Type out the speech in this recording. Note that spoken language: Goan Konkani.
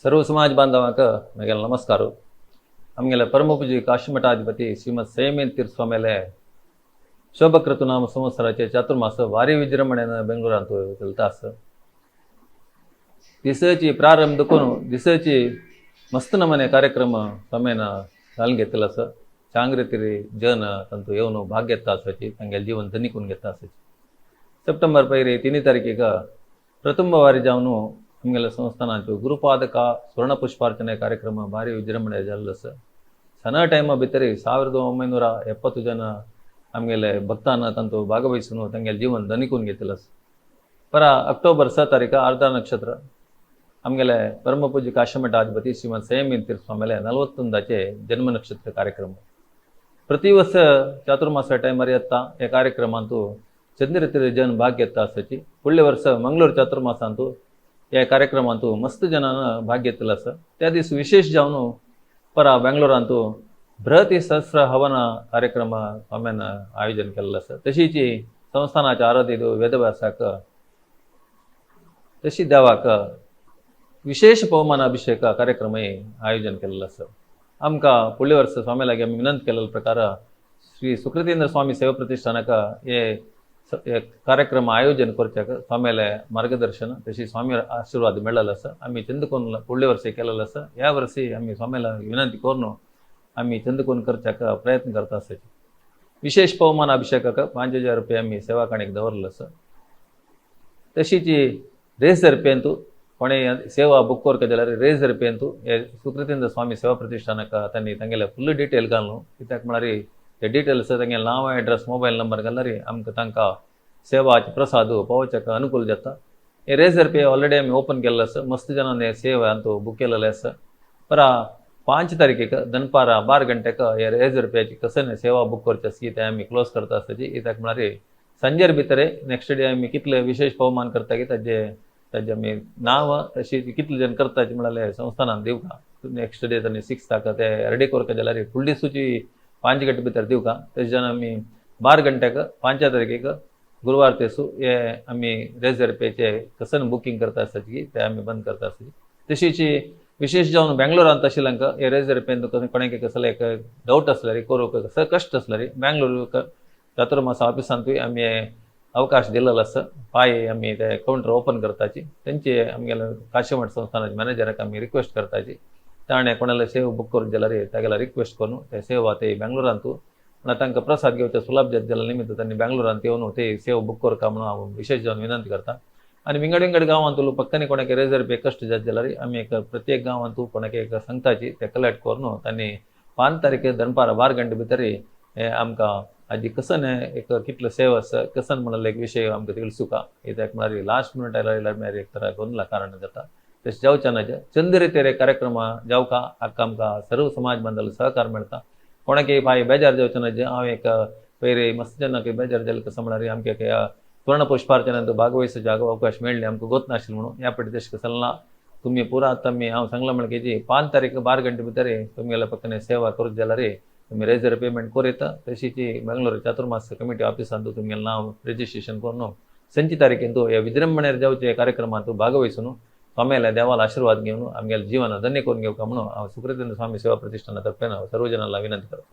सर्व समाज बांधवांक म्हगेलो नमस्कार. आमगेले परमपूज्य काशीमठाधिपती श्रीमद संयमेंद्र तीर्थ स्वामीले शोभकृतनाम संवत्सराचे चातुर्मास भारी विजृंभणेन बेंगळुरांत चलता आसा. दिसाची प्रारंभ करून दिसाची मस्त नमने कार्यक्रम स्वामीन घालून घेतलेलो आसा. चांग रितीर जन तांतू येवन भाग घेता आसाची, तांगेलें जीवन धनी करून घेता आसाची. सप्टेंबर पयली 3 तारखेक प्रथम वारी जावन आमगेल्या संस्थानाच्यो गुरुपादका सुवर्ण ಪುಷ್ಪಾರ್ಚನೆ ಕಾರ್ಯಕ್ರಮ ಭಾರಿ ವಿಜೃಂಭಣೆ जाल्लो आसा. ಸಣ್ಣ ಟೈಮ ಭಿತರೆ 1970 ಜನ ಆಮೇಲೆ ಭಕ್ತಾನ ತಂತು ಭಾಗವಹಿಸನು ತಂಗೆಲ್ ಜೀವನ ಧನಿಕೂನ್ घेतलं. ಪರ ಅಕ್ಟೋಬರ್ 6 ತಾರೀಕು ಆರ್ದ್ರ ನಕ್ಷತ್ರ ಆಮೇಲೆ ಪರಮ ಪೂಜ್ಯ ಕಾಶಮಠಾಧಿಪತಿ ಶ್ರೀಮದ್ ಸಂಯಮೇಂದ್ರ ತೀರ್ಥ ಸ್ವಾಮಿಲೆ 41 ಜನ್ಮ ನಕ್ಷತ್ರ ಕಾರ್ಯಕ್ರಮ. ಪ್ರತಿ ವರ್ಷ ಚಾತುರ್ಮಾಸ ಟೈಮರ್ ಎತ್ತ ಈ ಕಾರ್ಯಕ್ರಮ ಅಂತೂ ಚಂದ್ರತಿರ ಜನ ಭಾಗ್ಯ ಎತ್ತ ಆಸಚಿ. ಫುಡ್ಲೆ ವರ್ಷ ಮಂಗಳೂರು ಚಾತುರ್ಮಾಸ ಅಂತೂ हे कार्यक्रमांतू मस्त जनान भाग घेतला आसा. त्या दीस विशेष जावन परा बेंगलोरांतू बृहती सहस्र हवन कार्यक्रम स्वाम्यान आयोजन केल्लो आसा. तशीच संस्थानाच्या आराध्य वेदव्यासाक तशी देवाक विशेष पवमान अभिषेक कार्यक्रमय आयोजन केल्लो आसा. आमकां फुडले वर्स स्वामी लागीं आमी विनंती केल्ले प्रकार श्री सुकृतेंद्र स्वामी सेवा प्रतिष्ठानाक हे कार्यक्रम आयोजन करच्याक स्वामीले मार्गदर्शन तशी स्वामी आशीर्वाद मेळ्ळलो आसा. आमी चंदकोन फुडले वर्स केलेलो आसा. ह्या वर्सी आमी स्वामीला विनंती करून आमी चंदकोन करच्याक प्रयत्न करता आसा. विशेष पवमान अभिषेकाक 5000 रुपया आमी सेवा काणीक दवरलो आसा. तशीच रेजर पेंतू कोणे सेवा बुक करता जाल्यार रेजर पेंतू हे सुकृतेंद्र स्वामी सेवा प्रतिष्ठानाक तांणी तांगेले फुल डिटेल घालून, कित्याक म्हळ्यार ते डिटेल्स तांगेले नांव, एड्रेस, मोबायल नंबर घाल्यार आमकां तांकां सेवाचे प्रसाद पावोवच्याक अनुकूल जाता. हे रेजर पे ऑलरेडी आमी ओपन केल्लो आसा. मस्त जणांनी सेवा अंतू बुक केलेले आसा. पर 5 तारखेक दनपारा 12 गंटेक हे रेजर पेची कसन सेवा बुक करचे आसली ते आमी क्लोज करता आसताची. कित्याक म्हळ्यार संजेर भितर नेक्स्ट डे आमी कितले विशेष पवमान करता की ताजे ताजे आमी नांव तशी कितले जण करता म्हळ्यार संस्थानान दिवका. नेक्स्ट डे तांणी 6 ते रेडी करता जाल्यार फुडली सूची 5 गंटे भितर दिवका. तशें जावन आमी 12 गंट्याक 5 तारखेक गुरुवार तेसू हे आमी रेजर पेचे कसन बुकींग करता आसताची ते आमी बंद करता आसताची. तशीच विशेष जावन बेंगलोरांत आशिल्ल्यांक हे रेजर पेन कोणाक कसले एक डावट आसल्यार करूंक कसो कश्ट आसल्यार बेंगलोर चातुर्मास ऑफिसांतूय आमी अवकाश दिलेलो आसा. पांय आमी ते कावंटर ओपन करताची. तेंचे आमगेले काशीमठ संस्थानाचे मॅनेजराक आमी रिक्वेस्ट करताची. ताणें कोणाले सेवा बुक करूंक जाल्यार तागेल्या रिक्वेस्ट करून ते सेवा ते बेंगलोरांतू म्हणल्यार तांकां प्रसाद घेवचे सुलभ जाता जाल्यार निमित्त तांणी बेंगलोरांत येवन ते सेवा बुक करता म्हणून हांव विशेष जावन विनंती करता. आनी विंगड विंगड गांवांतलो पक्कानी कोणाक रेजर पे कश्ट जात जाल्यार आमी एक प्रत्येक गांवांतू कोणाक एक सांगताची ते कलेक्ट करून तांणी 5 तारखे दनपारा 12 गंटे भितर हे आमकां हाजी कसन एक कितलो सेवा आसा कसन म्हणलें एक विशय आमकां तिळसुका. कित्याक म्हळ्यार लास्ट मिनट आयल्यार मागीर एक तरा गोंदला कारण जाता. तशें जावचें ना. चंद रितीर कार्यक्रम जावका हाका आमकां सर्व समाज बांधवांलो सहकार मेळटा. कोणाकय पांय बेजार जावचें ना. हांव एक पयर मस्त जेन्ना बेजार जालें कसो म्हळ्यार आमकां एक सुवर्ण पुष्पार्चनांत भागवहिसाचो अवकाश मेळ्ळें आमकां गोत नाशिल्लें म्हणून ह्या फावटी तशें चलना. तुमी पुरा आतां आमी हांव सांगलां म्हळ्यार की 5 तारीख 12 गंटे भितर तुमगेल्या पक्कने सेवा करूं जाल्यार तुमी रेजर पेमेंट करीत तशीच बेंगलोर चातुर्मास कमिटी ऑफिसांत तुमगेलें नांव रजिस्ट्रेशन करून संची तारखेंत ह्या विजृंभणेर जावचे कार्यक्रमांत भागवहिसून स्वाम्याल्या देवाला आशीर्वाद घेवन आमगेलें जीवन धन्य करून घेवका म्हणून हांव सुकृतेंद्र स्वामी सेवा प्रतिष्ठाना तर्फेन सर्व जनांना विनंती करता.